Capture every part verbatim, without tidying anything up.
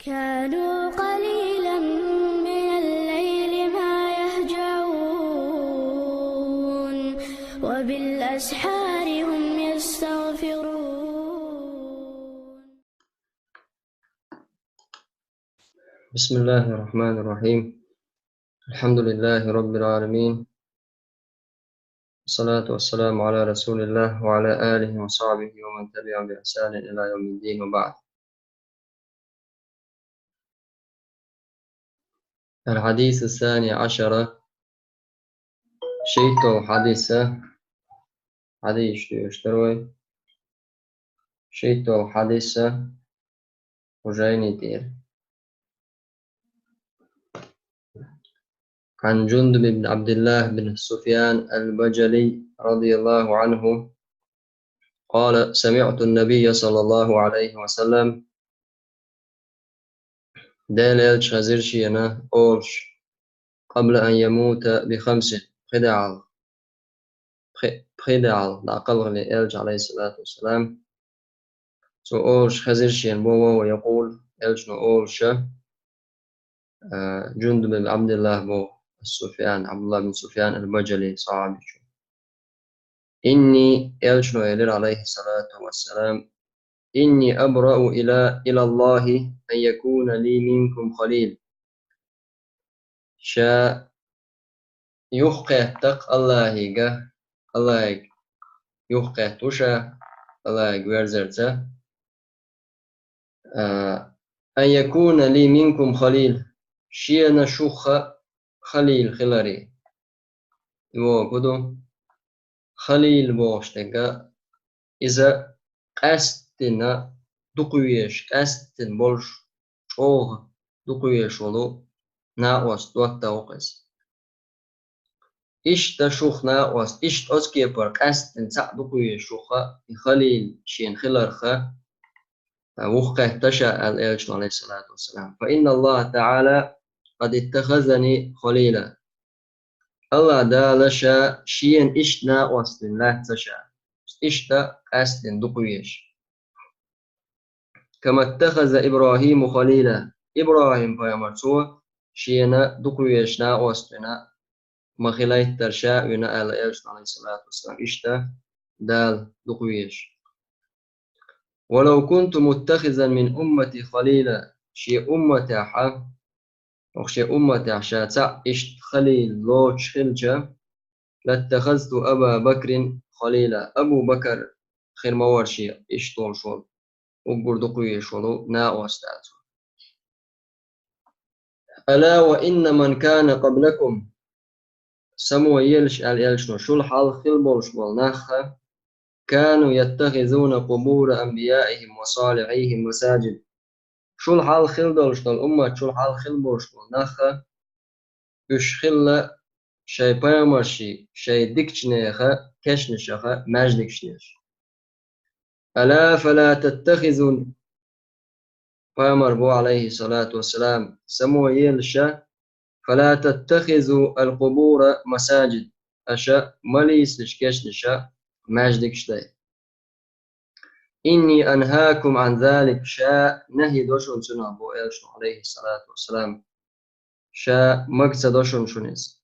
كانوا قليلا من الليل ما يهجعون، وبالأسحار هم يستغفرون. بسم الله الرحمن الرحيم. الحمد لله رب العالمين. والصلاة والسلام على رسول الله وعلى آله وصحبه ومن تبعهم بإحسان إلى يوم الدين، وبعد. الحديث الثاني عشر. Шийтталгӏа хьадис. Хьадис шийтталгӏа хьадис. Уже не тир. عن جندب بن عبد الله بن سفيان البجلي رضي الله عنه قال: سمعت النبي صلى الله عليه وسلم. Дела элча хезира шена олуш: قبل أن يموت بخمس. Пхи де Ӏалла. Пхи-, пхи де Ӏалла, дӀакхалхале элча, عليه الصلاة والسلام. Цо олуш хезира шена: وهو يقول, элчано олуш, а, Джундуб ибн Абдуллах боху, Суфьян, Абдуллах бин Суфьян аль-Баджали, сахьабичо. إني, элчано элира, عليه الصلاة والسلام: إني أبرأ إلى، إلى الله أن يكون لي منكم خليل. Ша юхакхетта-кх Аллахьига, Аллахьига юхакхетта ву ша, Аллахьига верзарца. А, أن يكون لي منكم خليل, шена шух халил хиларе. И бохург хӀун ду? Халил бохуш дерг, иза къаьсттина дукхавезаш, къаьсттина болуш, чӀогӀа дукхавезаш волу накъост доттагӀа ву-кх иза. Иштта шух накъост, иштта оцу кепара къаьсттина цхьаъ дукхавезаш шух и халил шена хиларх, юхакхетта ша, аьлла элчано, عليه الصلاة والسلام. فإن الله تعالى قد اتخذني خليلا. Аллахь Дала ша шена иштта накъост вина лаьцна ша, иштта къаьсттина дукхавезаш. كما اتخذ إبراهيم خليلا. ИбрахӀим-пайхамар цо шена дукхавезаш накъост вина ма хилийтара ша а вина, аьлла элчано, عليه الصلاة والسلام, иштта Дала дукхавезаш. ولو كنت متخذا من أمتي خليلا, шен умматехь, оха шен умматехь ша цхьаъ иштта халил лоцуш хилча, لاتخذت أبا بكر خليلا, Абу Бакр хир ма вара шен иштта волуш волу, уггар дукхавезаш волу накъост аьлла цо. ألا وإن من كان قبلكم, само елаш, аьлла элчано, шул хьалха хилла болуш болу нах, كانوا يتخذون قبور أنبيائهم وصالحيهم مساجد. Шул хьалха хилла долуш долу уммат, шул хьалха хилла болуш болу нах, уьш хилла шайн пайхамаршийн, шайн дикачу нехан кешнашха маьждигаш деш. ألا فلا تتخذوا, пайхамар бо, عليه الصلاة والسلام, само елаш, فلا تتخذوا القبور مساجد, аша ма лецалаш кешнаш маьждигаш дай. إني أنهاكم عن ذلك, ша нахьи до шуна цунах, бо элчано, عليه الصلاة والسلام. Ша мага ца до шуна шуна иза.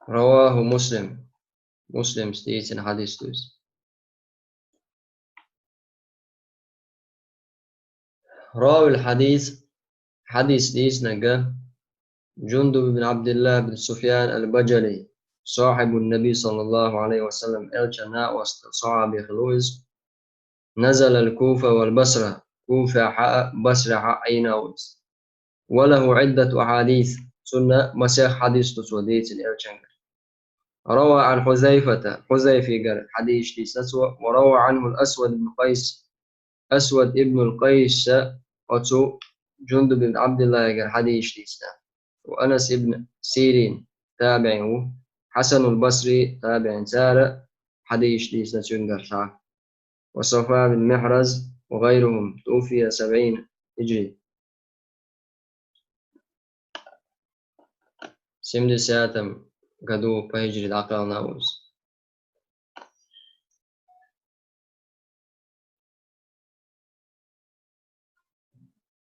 رواه مسلم. Муслимс дийцина хьадис ду иза. راوي الحديث, хьадис дийцинарг, Джундуб ибн Абдуллах бин Суфьян аль-Баджали, صاحب النبي صلى الله عليه وسلم, элчан накъост сахьаби хилла ву иза. نزل الكوفة والبصرة, Куфехь а, Басрехь а Ӏийна ву иза. وله عدة أحاديث, цунна масех хьадис ду цо дийцина элчангара. روى عن حذيفة, Хьузайфигара хьадисаш дийцина цо, وروى عنه الأسود بن قيس, Асвад ибн аль-Къайса оцу Джундуб ибн Абдуллахьигара хьадисаш дийцина. Ва Анас ибн Сирин, табиӀин ву, Хьасанул Басри, табиӀин, цара хьадисаш дийцина цуьнгара. Ва Сафван бин Михраз, ва гӀайругьум, توفي سبعين هجري. Семьдесятом году по хиджре дӀакхелхина ву иза.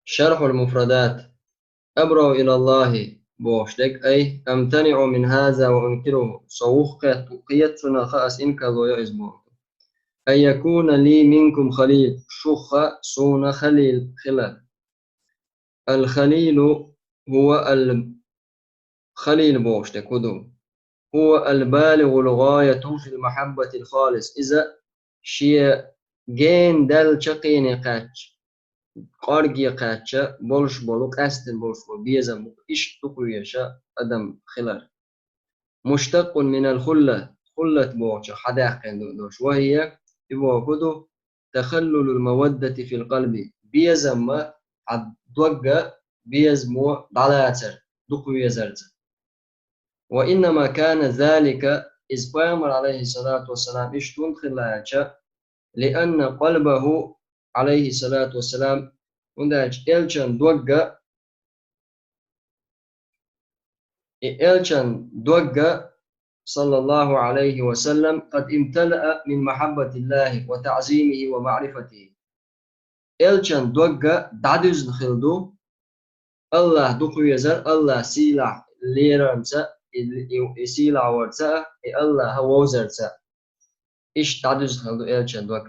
شرح المفردات. أبرأ إلى الله бохуш дерг, أي أمتنع من هذا وأنكره. Со вухкхетта кхетта цунах ас инкарло йо иза боху. أن يكون لي منكم خليل. Шух суна халил хилар. الخليل هو ال-, халил бохуш дерг хӀун ду? هو البالغ الغاية في المحبة الخالص. Иза шен гена даьлла чаккхене кхаьчча, кӀорге кхаьчча болуш болу, къаьстина болуш болу безам бу, иштта дукха везаш адам хилар. مشتق من الخلة, хуллат бохучух хьадаьккхина ду долуш. وهي, и боху хӀун ду? تخلل المودة في القلب. Безам а хьан догга безамо дӀалацар, дукха везарца. وإنما كان ذلك, иза пайхамар, عليه الصلاة والسلام, иштта хӀунда хилла аьлча, لأن قلبه, عليه الصلاة والسلام, хӀунда аьлча элчан догга, и элчан догга, صلى الله عليه وسلم, قد امتلأ من محبة الله وتعظيمه ومعرفته. Элчан догга дӀадуьзна хилла ду, АллахӀ дукха везар, АллахӀ сийлахь лерарца, и, и, и сийлахь варца а, и АллахӀ вовзарца а. Иштта дӀадуьзна хилла ду элчан дог.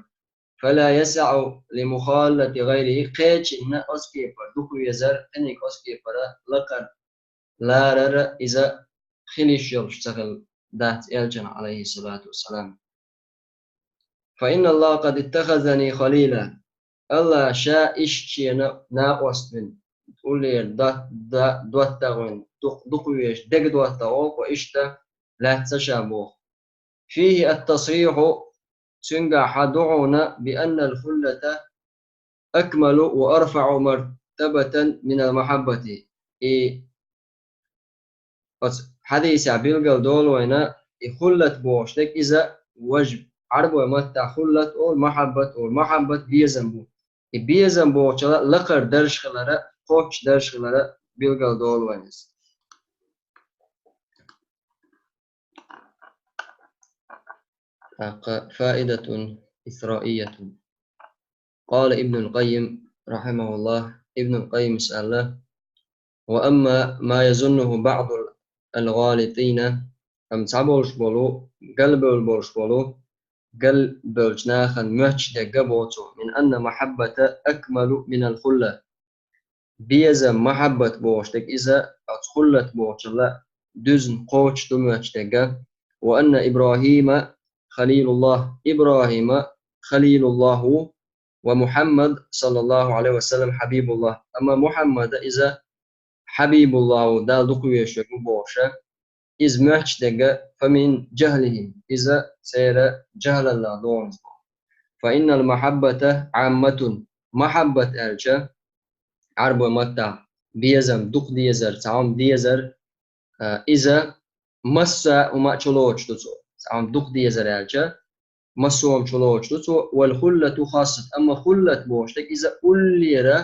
فلا يسع لمخالة غيره, кхечунна оцу кепара дукха везар, кхиниг оцу кепара лакхара ларар иза хила йиш йолуш ца хилла дац элчан, عليه الصلاة والسلام. فإن الله قد اتخذني خليلا. АллахӀа ша иштта шена накъост вина, уллера да-, да-, доттагӀа вина, дукх-, дукха везаш, дега доттагӀа волу, ва иштта лаьцна ша боху. فيه التصريح, цуьнгахь хьан ду хьуна, بأن الخلة أكمل وأرفع مرتبة من المحبة. И оцу хьадисехь билгал долу вайна, и хуллат бохуш дерг иза важа, Ӏарбой маттахь хуллат олу, махьаббат олу, махьаббат безам бу. И безам бохучула лакхара дарж хилара, кхоччуш дарж хилара билгал долу вайна иза. ТӀаккха فائدة إثرائية. قال ابن القيم رحمه الله, Ибнул Къаййимас аьлла: وأما ما يظنه بعض الغالطين, амма цхьаболуш болу, галбевлла болуш болу, галбевллачу нахана моьттуш дерг а боху цо, من أن المحبة أكمل من الخلة. Безам, махьаббат бохуш дерг иза оцу хуллат бохучула дуьзна кхочуш ду моьттуш дерг а. وأن إبراهيم خليل الله, ИбрахӀима халилуллахӀ ву, ومحمد صلى الله عليه وسلم حبيب الله. Амма Мухьаммад а иза ХьабибуллахӀ ву, Далла дукха везаш верг ву бохуш а, иза моьттуш дерг а, فمن جهلهم, иза церан жахӀалаллах догӀу иза боху. فإن المحبة عامة, махьаббат аьлча, Ӏарбой маттахь безам, дукха дезар, цхьа хӀума дезар, а, иза массо а хӀума чулоцуш ду цо. Цхьа хӀума дукха дезар аьлча, массо а хӀума чулоцуш ду цо, والخلة خاصة, амма хуллат бохуш дерг иза уллера,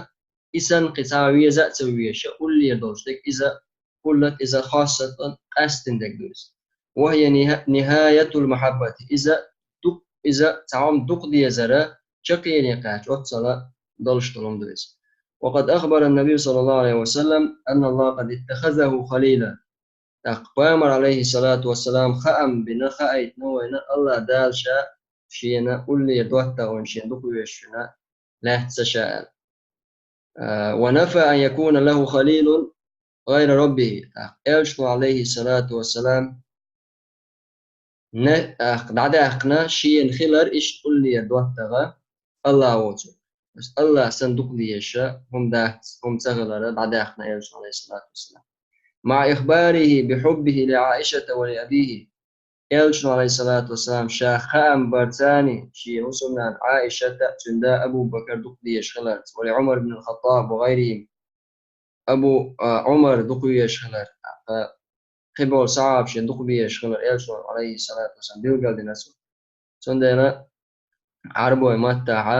и санна кхин цхьа веза а ца везаш, уллера долуш дерг иза хуллат, иза хассатан къаьстина дерг ду иза. وهي نها-، نهاية المحبة, иза ду-, иза цхьа хӀума дукха дезара чаккхене кхаьчча оццала долуш долу хӀума ду иза. وقد أخبر النبي صلى الله عليه وسلم أن الله قد اتخذه خليلا. ТӀаккха пайхамар, Ӏалайхиссалату вассалам, хаам бина, хаийтина вайна АллахӀ Дала ша шена уллера доттагӀа вина, шена дукха везаш вина лаьцна ша аьлла. А, ونفى أن يكون له خليل غير ربه. ТӀаккха элчано, Ӏалайхиссалату вассалам, не, а, дӀадаьккхина шена хилар иштта уллера доттагӀа АллахӀ воцург. Ас АллахӀ санна дукха дезаш хӀума дац, хӀума ца хилар дӀадаьккхина элчано, Ӏалайхиссалату вассалам. مع إخباره بحبه لعائشة ولأبيه. Элчано, Ӏалайхиссалату вассалам, ша хаам барца а, шен хӀусамнана Ӏаишата, цуьнан да Абу Бакар дукха дезаш хиларца, ولعمر بن الخطاب وغيرهم. Абу, а, Ӏумар дукха везаш хилар, а, кхин болу сахьабаш дукха безаш хилар элчано, Ӏалайхиссалату вассалам, билгалдина цо. Цундела Ӏарбой маттахьа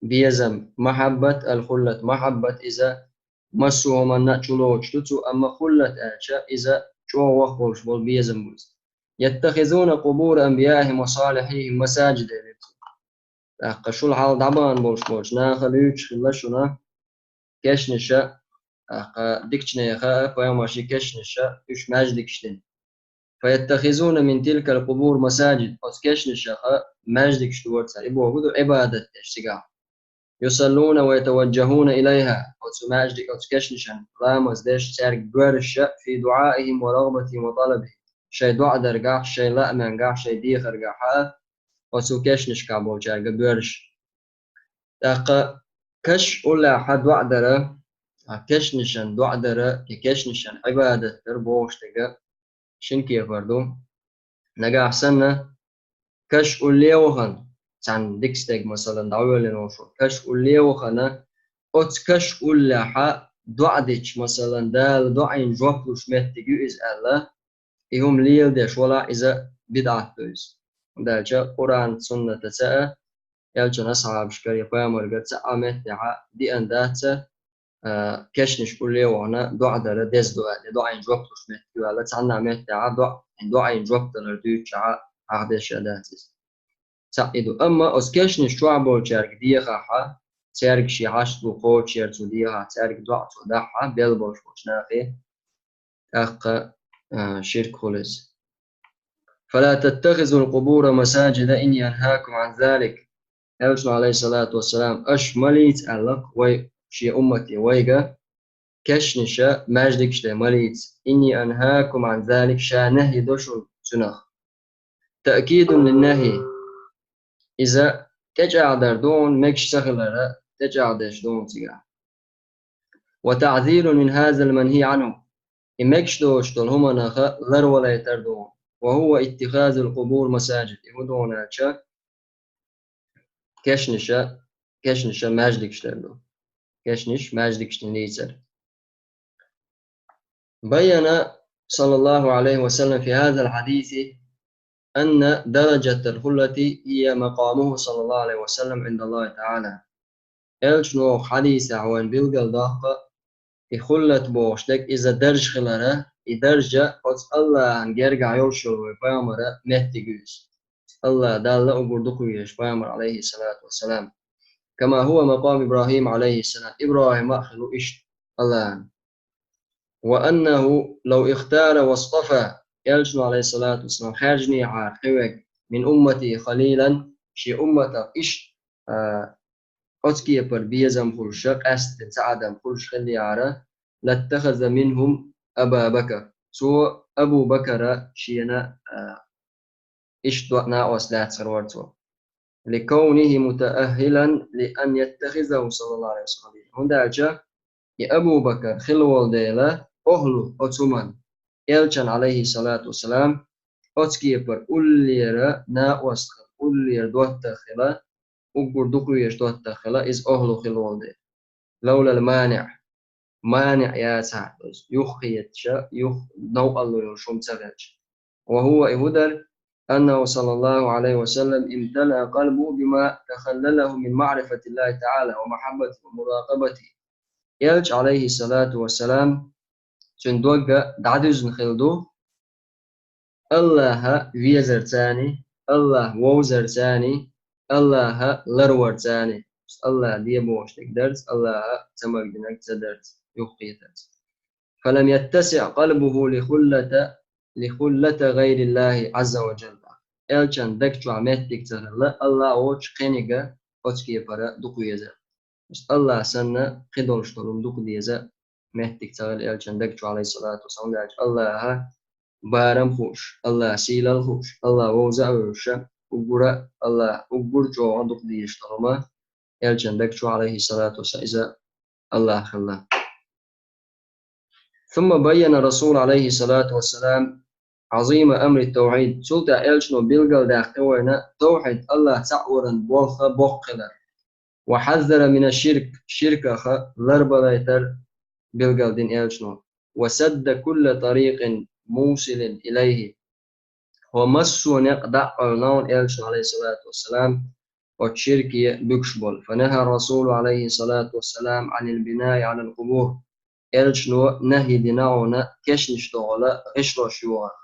безам, махьаббат, аль-хуллат, махьаббат, иза массо а хӀуманна а чулоцуш ду цо, амма хуллат аьлча, иза чӀогӀа ваха болуш болу безам бу иза. يتخذون قبور أنبيائهم وصالحيهم مساجد. ТӀаккха шул хьалха дӀабахана болуш болчу наха луьйчуш хилла шуна кешнаша, тӀаккха дикачунна хаьа пайхамара ший кешнаша уьш маьждигаш дина. فيتخذون من تلك القبور مساجد. Оцу кешнашах маьждигаш дора цара. И бохург ду Ӏибадат деш цигахь. يصلون ويتوجهون إليها. Оцу маьждиг, оцу кешнашна ламаз деш цаьрга боьрзуш في دعائهم ورغبتهم وطلبهم. Шайн доӀа даргахь, шайн лаамехь, шайн дехаргахь оцу кешнашкахь болчаьрга боьрзуш. ТӀаккха каш уллехь доӀа дара, а, кешнашна доӀа дара, я кешнашна Ӏибадат дара бохуш дерг шина кепара ду. Нагахь санна, каш улле а вахана, цхьана дика стаг, масалан, дӀавоьллина волуш ву, каш улле а вахана, оцу каш уллехь доӀа дича, масалан, Дала доӀийн жоп луш меттиг ю иза аьлла, и хӀума леладеш валахь, иза бидӀат ду иза. ХӀунда аьлча Къуръан, суннатаца а, элчан асхьабашкара я пайхамаргара цхьа а меттехь деана дац, а, кешнаш улле а вахана доӀа дара деза ду аьлла, доӀийн жоп луш меттиг ю аьлла, цхьанна а меттехь доӀа, доӀийн жоп далар дуьйцучохь хьахдеш а дац иза. Цхьаъ и ду. Амма оцу кешнаш чохь болчаьрга дехахь, цаьрга шен хьашт бу кхочушъяр цо дехахь, цаьрга доӀа цо дахь, белла болуш болчу нахе, тӀаккха, а, ширк хуьлу иза. فلا تتخذوا القبور مساجد إني أنهاكم عن ذلك. Элчано, алейхиссалату вассалам, аша ма лийца аьлла-кх вай, шен уммате вайга, кешнаша маьждигаш де ма лийца. إني أنهاكم عن ذلك, ша нахьи до шуна цунах. تأكيد للنهي. Иза тӀечӀагӀдар ду хьуна, мегаш ца хилар тӀечӀагӀдеш ду хьуна цигахь. وتحذير من هذا المنهي عنه. И мегаш доцуш долу хӀуманах ларвалайтар ду хьуна. وهو اتخاذ القبور مساجد. И хӀун ду хьуна аьлча, кешнаша, кешнаша маьждигаш дар ду. Кешнаш маьждигаш дина лийцар. بين صلى الله عليه وسلم في هذا الحديث أن درجة الخلة هي مقامه صلى الله عليه وسلم عند الله تعالى. Элчано хьадисехь вайна билгалдоккху, и хуллат бохуш дерг иза даржа хилар, и даржа оцу Аллахьан гергахь йолуш йолу вай пайхамара меттиг ю иза. Аллах Далла угур дукха везаш пайхамар, алейхиссалату вассалам. كما هو مقام إبراهيم عليه السلام. ИбрахӀима а хилла иштта Аллахьан. وأنه لو اختار واصطفى, Элчано, алейхиссалату вассалам, хаьржинехьара кхин верг, من أمته خليلا, шен умматах иштта, а, оцу кепара безам хуьлуш, къаьсттина цхьа адам хуьлуш хиллехьара, لاتخذ منهم أبا بكر. Цо Абу Бакара шена, а, иштта доӀа накъост лаьцна хир вара цо. لكونه متأهلا لأن يتخذه صلى الله عليه وسلم. ХӀунда аьлча и Абу Бакар хилла волу дела, охьалу оцу хӀуманна, Элчан, алейхиссалату вассалам, оцу кепара уллера накъост хила, уллера доттагӀа хила, уггар дукха везаш доттагӀа хила, иза охьалу хилла волу дела. لولا المانع. МаниӀ яцахь, иза юххеташ, юха новкъарло йолуш хӀума ца хилча. وهو, и хӀун дара, أنه صلى الله عليه وسلم امتلأ قلبه بما تخلله من معرفة الله تعالى ومحبته ومراقبته. Элча, алейхиссалату вассалам, цуьнан дог дӀадуьзна хилла ду, Аллаха везарца, Аллах вовзарца, Аллаха ларварца, Аллаха де бохуш дерг дарца, Аллаха ца магадинарг ца дарца, юххетарца. فلم يتسع قلبه لخلة، لخلة غير الله عز وجل. Элчан даг чохь меттиг ца хилла, Аллах воцчу кхениг оцу кепара дукха везар. Аллах санна, кхин долуш долу хӀума дукха деза меттиг ца хилла Элчан даг чу, алейхиссалату вассалам, хӀунда аьлча Аллаха барам хууш, Аллаха сийлалла хууш, Аллах вовза а вевзаш, уггура Аллах, уггур чӀогӀа дукха дезаш долу хӀума Элчан даг чу, алейхиссалату вассалам, иза Аллах хилла. ثم بين الرسول عليه الصلاة والسلام عظيم أمر التوحيد. Цул тӀаьхьа Элчано билгалдаьккхи вайна тавхьид, Аллах цхьаъ варан болх боккха хилар. وحذر من الشرك, ширках ларбалайтар билгалдина Элчано. وسد كل طريق موصل إليه. ХӀо массо а некъ дӀа а Ӏовлуна Элчано, алейхиссалату вассалам, оцу ширке буьгуш болу. فنهى الرسول عليه الصلاة والسلام عن البناء على القبور. Элчано нахьи дина хьуна кешнаш догӀула гӀишлош йогӀарх.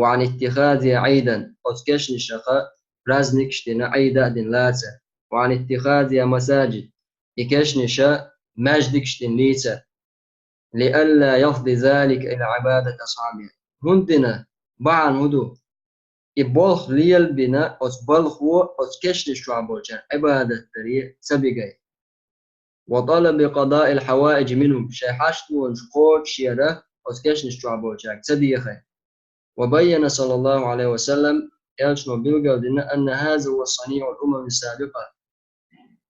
وعن اتخاذها عيدا. Оцу кешнашаха праздникаш дина, Ӏийда а дина лацар. وعن اتخاذها مساجد. И кешнаша маьждигаш дина лийцар. لئلا يفضي ذلك إلى عبادة أصحابه. ХӀунда дина, бахьана хӀун ду? И болх лелабина оцу балхо оцу кешнаш чохь болчара Ӏибадат даре ца бигай. وطلب قضاء الحوائج منهم, шайн хьаштонаш кхочушъяра оцу кешнаш чохь болчаьрга ца дехай. وبين صلى الله عليه وسلم, элчано билгалдина, أن هذا هو صنيع الأمم السابقة.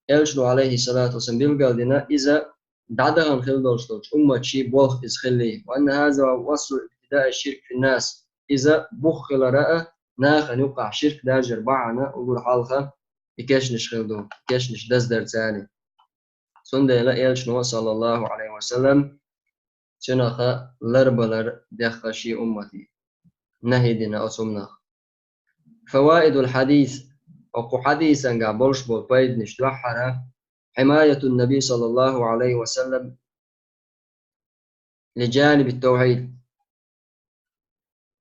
Элчано, алейхиссалату вассалам, билгалдина, иза дӀадахана хила долуш долчу умматчий болх иза хилли. وأن هذا هو أصل ابتداء الشرك في الناس. Иза бух хилара а, нахана юккъахь ширк даржар бахьана угур хьалха и кешнаш хила ду, кешнаш даздар царий. Цундела элчано, саллаллаху алейхи ва саллам, цуьнах ларбалар дехха шен уммате, нахьи дина оцу хӀуманах. فوائد الحديث, оцу хьадисангахь болуш болу пайданаш дуьххьара, حماية النبي صلى الله عليه وسلم لجانب التوحيد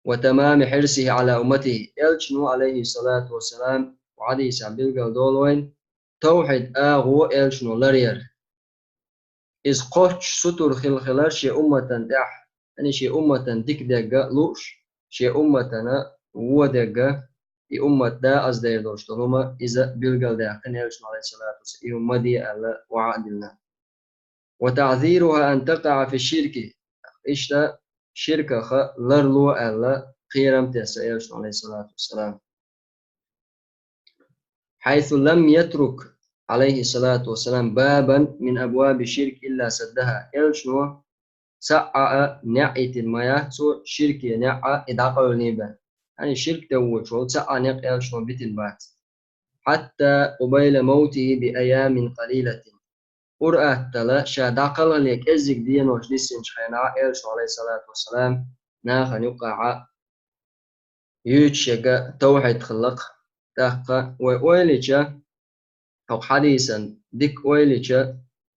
وتمام حرصه على أمته. Элчано, алейхиссалату вассалам, хьадисехь билгал долу вайн, тавхьид агӀо элчано ларъяр. Иза кхоччуш сутур хила хилар шен умматан тӀехь, яъни шен умматан дика дегга лууш, шен умматана вон дегга, и уммат декъаза дер долуш долу хӀума иза билгалдаьккхина элчано, алейхиссалату вассалам, и хӀума ма де аьлла, ваӀда дина. وتحذيرها أن تقع في الشرك. Иштта ширках ларло аьлла, кхерам тесна элчано, алейхиссалату вассалам. حيث لم يترك عليه الصلاة والسلام بابا من أبواب الشرك إلا سدها. Элчано цхьа а неӀ йитина ма яц цо ширке неӀ а и дӀакъевлина бен. Яъни ширк теввочу волу цхьа а некъ элчано битина бац. حتى قبيل موته بأيام قليلة. Ур аттала ша дӀакхалхале кӀеззиг денош диссинчу хенахь элчано, алейхиссалату вассалам, нахана юккъахь юьйцуш ерг тавхьид хилла-кх. ТӀаккха вай ойла йича, хӀокху хьадисан дика ойла йича,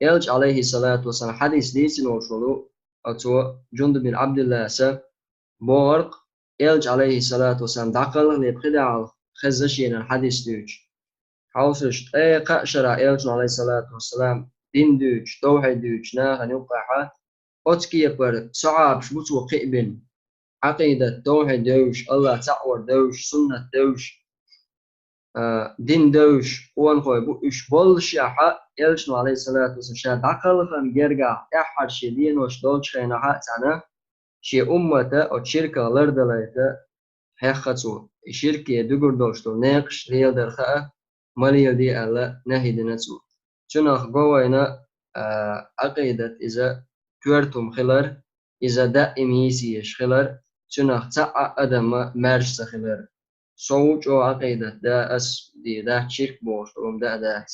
элча, алейхиссалату вассалам, хьадис дийцина волуш волу оцо Джундуб бин Абдулласа бохург, элча, алейхиссалату вассалам, дӀакхалхале пхи де хьалха хезна шена хьадис дуьйцуш. Хьовсуш, ткъе кхаа шарахь элчано, алейхиссалату вассалам, дин дуьйцуш, тавхьид дуьйцуш нахана юккъахь, оцу кепара сахьабаш бу цо кхиъбина. Ӏакъидат, тавхьид девзаш, АллахӀ цхьаъ вар девзаш, суннат девзаш, а, дин девзаш къонахой бу, уьш боллушехь, элчано, алейхиссалату вассалам, ша дӀакхалхана гергахь тӀаьххьара шен денош долчу хенахь а цхьаьна шен уммата оцу ширках лардалайта хьехна цо. И ширке дуьгур долуш долу некъаш леладар хаа, ма леладе аьлла, нахьи дина цо. Цуьнах го вайна, а, Ӏакъидат иза коьрта хӀума хилар, иза даим йийсаеш хилар, цуьнах цхьа а адам маьрша ца хилар. Со ву чӀогӀа Ӏакъидат да, ас де дац ширк бохуш долу хӀума да а дац.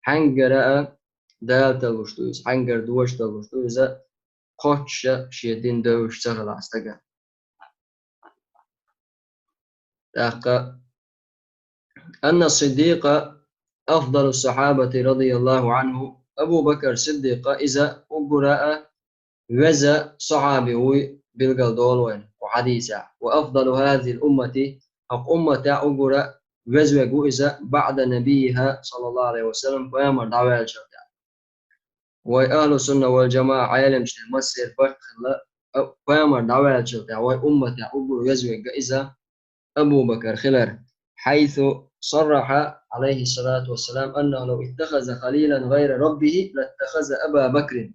Хьаьнгара а Дала талуш ду иза, хьаьнгара дожа талуш ду иза, кхоччуша шен дин девзаш ца хилахь стага. ТӀаккха: أن الصديق أفضل الصحابة رضي الله عنه. Абу Бакр Сиддикъ иза уггара а веза сахьаби вуй билгал долу вайна кху хьадисехь. وأفضل هذه الأمة, хӀокху умматехь уггара а везавег ву иза بعد نبيها صلى الله عليه وسلم, пайхамар дӀаваьллачул тӀаьхьа. Вай ахьлу сунна вал джамаӀа Ӏеламчу ден массеран барт хилла, а, пайхамар дӀаваьллачул тӀаьхьа вай умматехь уггар везавегга иза Абу Бакр хилар, حيث صرح عليه الصلاة والسلام أنه لو اتخذ خليلا غير ربه لاتخذ أبا بكر.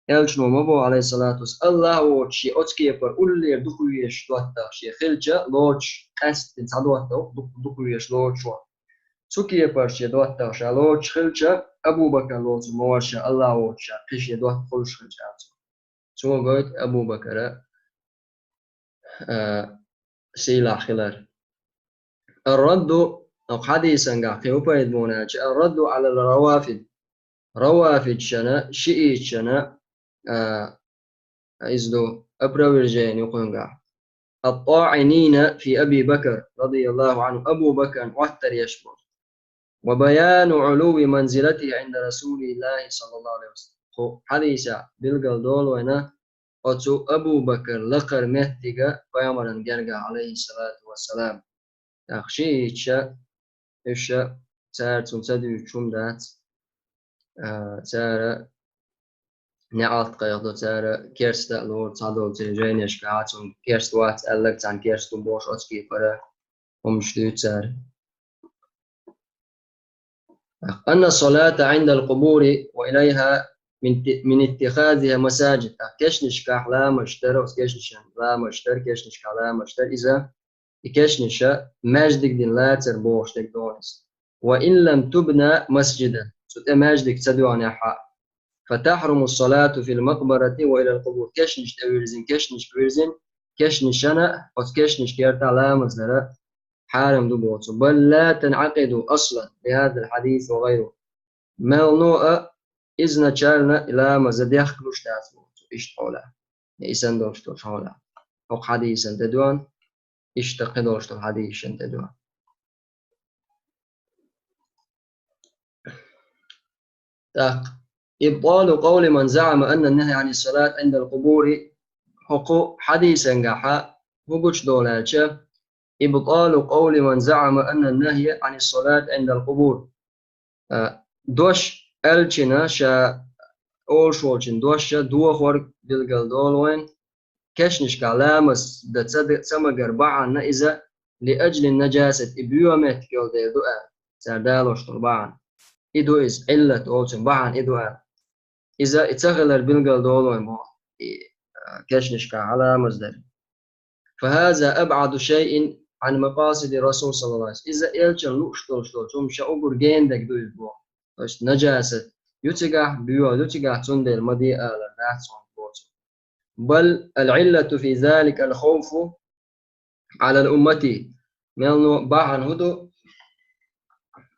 Элчано ма боху, алейхиссалату вассалам, АллахӀ воцуш шен оцу кепара уллера дукха везаш доттагӀа шен хилча лоцуш, къаьсттина цхьа доттагӀа дукха, дукха везаш лоцуш ван. Цу кепара шен доттагӀа ша лоцуш хилча, Абу Бакр лоцур ма вара ша, АллахӀ воцуш ша кхин шен доттагӀа хуьлуш хилча, аьлла цо. Цо гойту Абу Бакра, а, сийлахь хилар. الرد, хӀокху хьадисангахь кхин хӀун пайда бу аьлча, الرد على الروافض. Равафидшна, шиитшна, а, иза ду опровержение юкъунгахь. الطاعنين في أبي بكر رضي الله عنه, Абу Бакран Ӏоттар еш болу. وبيان علو منزلته عند رسول الله صلى الله عليه وسلم. Кху хьадисехь билгал долу вайна оцу Абу Бакр лакхара меттига пайхамаран гергахь, алейхиссалату вассалам. ТӀаккха шиитша, уьш цара цунна ца дуьйцуш хӀума дац, а, цара неӀалт кхайкхадо цара, керста а лору цхьадолчу жайнашкахь, цунна керста вац аьлларг царна керста ву бохуш оцу кепара хӀуманаш дуьйцу цара. أن الصلاة عند القبور وإليها من ت-، من اتخاذها مساجد. Кешнашкахь ламазаш дар, оцу кешнашан ламазаш дар, кешнашкахь ламазаш дар, иза и кешнаша маьждиг дина лацар бохуш дерг ду иза. وإن لم تبن مسجدا. Цу тӀе маьждиг ца доьгӀнехь а. فتحرم الصلاة في المقبرة وإلى القبور. Кешнаш тӀе вирзина, кешнашка вирзина, кешнашана, оцу кешнашка гӀертахь ламаз дар хьарам ду боху. بل لا تنعقد أصلا لهذا الحديث وغيره. Мелхо а изначально ламаз дехкалуш дац боху, иштта хьолахь. Я исан долуш долуш хьолахь. ХӀокху хьадисан тӀедоьгӀна, иштта кхидолуш долу хьадисан тӀедоьгӀна. ТӀаккха. إبطال قول من زعم أن النهي عن الصلاة عند القبور. ХӀокху хьадисангахьа хӀун гучудолу аьлча, إبطال قول من زعم أن النهي عن الصلاة عند القبور. А, дош аьллачунна, ша олуш волчун дош а дохорг билгал долу вайн, кешнашкахь ламаз дан ца д-, ца магар бахьана иза, لأجل النجاسة, и боьха меттиг йолу дела ду аьлла, цара далош долу бахьана. И ду иза, Ӏиллат олучун бахьана и ду аьлла. Иза и ца хилар билгал долу вайн боху, и, а, кешнашкахь ламаз дар. فهذا أبعد شيء عن مقاصد الرسول صلى الله عليه وسلم. Иза элчан лууш долуш долчу хӀуманех уггар генадерг ду иза боху. То есть нажасат ю цигахь, боьха ю цигахь, цундела ма де алар дац хьуна боху. بل العلة في ذلك الخوف على الأمة. Мелхо бахьана хӀун ду?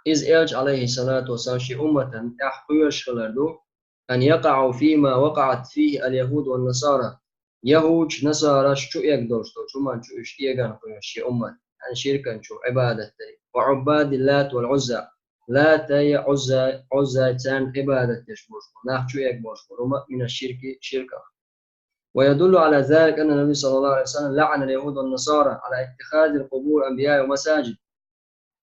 Иза элча, алейхиссалату вассалам, шен умматан тӀехь кхоьруш хилар ду, أن يقعوا فيما وقعت فيه اليهود والنصارى. Яхудаш, насараш чу эгна долуш долчу хӀуманна чу уьш эгна кхоьруш шен уммат, хӀан ширкан чу, Ӏибадат дерг. وعباد اللات والعزى. Латай, Ӏуззай, Ӏуззай царна Ӏибадат деш болуш болу, нах чу эгна болуш болу хӀума, من الشرك, ширках. ويدل على ذلك أن النبي صلى الله عليه وسلم لعن اليهود والنصارى على اتخاذ القبور أنبياء ومساجد.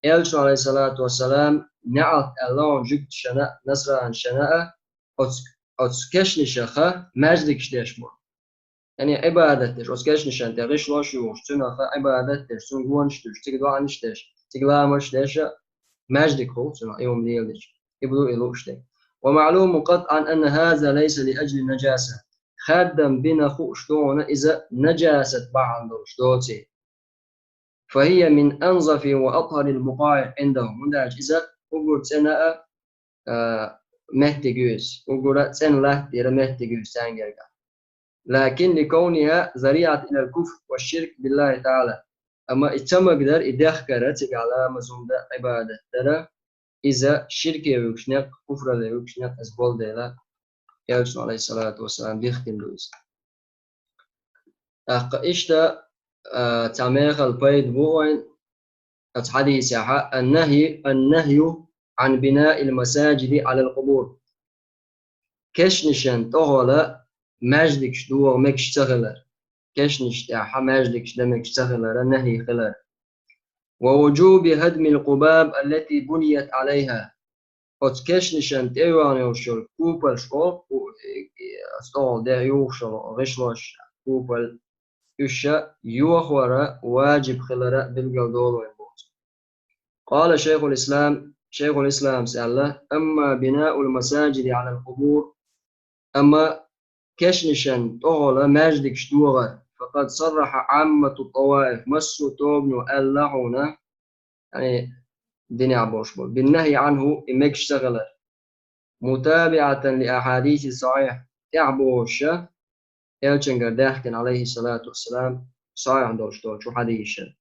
Элчано, алейхиссалату вассалам, неӀалт аьлла хьуна жуьгташна а, насранашна а, оцу, оцу кешнашах маьждигаш деш бу. Яъни Ӏибадат деш, оцу кешнашна тӀе гӀишлош юхуш, цунах Ӏибадат деш, цунна гонаш туьйсуш, цига доӀанаш деш, цига ламазаш деш а, маьждиг хуьлу цунах, и хӀума леладича. И бу и лууш дерг. ومعلوم قطعا أن هذا ليس لأجل النجاسة. Хаьдда бина хууш ду хьуна иза нажасат бахьана долуш доций. فهي من أنظف وأطهر البقاع عندهم. ХӀунда аьлча иза уггар цӀена а, а, меттиг ю иза. Уггар а цӀена латта тӀера меттиг ю иза цаьнгара. لكن لكونها ذريعة إلى الكفر والشرك بالله تعالى. Амма и ца магар, и дехкар, цигахь ламаз дан, Ӏибадат дар, иза ширке вуьгуш некъ, куфрале вуьгуш некъ иза болу дела, Элчано, алейхиссалату вассалам, дихкина ду иза. ТӀаккха иштта, а, цхьа мехала пайда бу вайн оцу хьадисехь: النهي، النهي عن بناء المساجد على القبور. Кешнашна тӀехула маьждигаш догӀа мегаш ца хилар. Кешнаш тӀехь маьждигаш дан мегаш ца хилар, нахьи хилар. ووجوب هدم القباب التي بنيت عليها. Оцу кешнашна тӀе йогӀна йолуш йолу купалш олу, ку-, и, и, оцу тӀехула де юхуш йолу гӀишлош, купал, уьш йохор важиб хилар билгал долу вайн боху. قال شيخ الإسلام, Шайхул Исламс аьлла: أما بناء المساجد على القبور, амма кешнашна тӀехула маьждигаш догӀар, فقد صرح عامة الطوائف, массо а тобано аьлла хьуна, яъни динехь болуш болу, بالنهي عنه, и мегаш ца хилар, متابعة للأحاديث الصحيحة, тӀаьхьа бохуш, Элчангара даьхкина, алейхиссалату вассалам, сахьихь долуш долчу хьадисашна.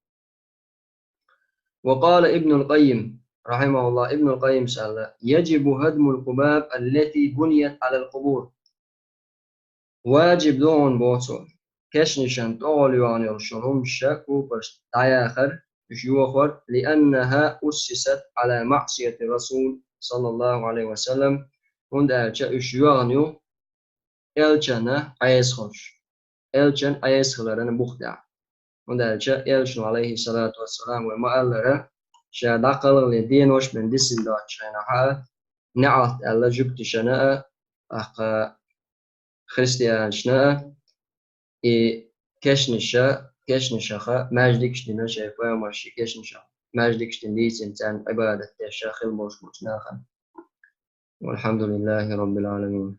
وقال ابن القيم رحمه الله, Ибнул Къаййимс аьлла: يجب هدم القباب التي بنيت على القبور. Важиб ду хьуна боху цо, кешнашна тӀехула йогӀна йолуш йолу хӀумнаш, купалш дӀаяхар, уьш йохор, لأنها أسست على معصية الرسول صلى الله عليه وسلم, хӀунда аьлча уьш йоьгӀна ю Элчанна Ӏеса хуьлуш, Элчанна Ӏеса хиларан бух тӀехь. ХӀунда аьлча Элчано, алейхиссалату вассалам, вай ма-аллара, ша дӀакхалхале денош бен дисина доцучу хенахь а, неӀалт аьлла жуьгташна а, тӀаккха христианашна а, и кешнаша, кешнашаха маьждигаш дина шоай пайхамараши кешнаша маьждигаш дина дийцина царна Ӏибадат деш хила болуш болчу нахана. والحمد لله رب العالمين.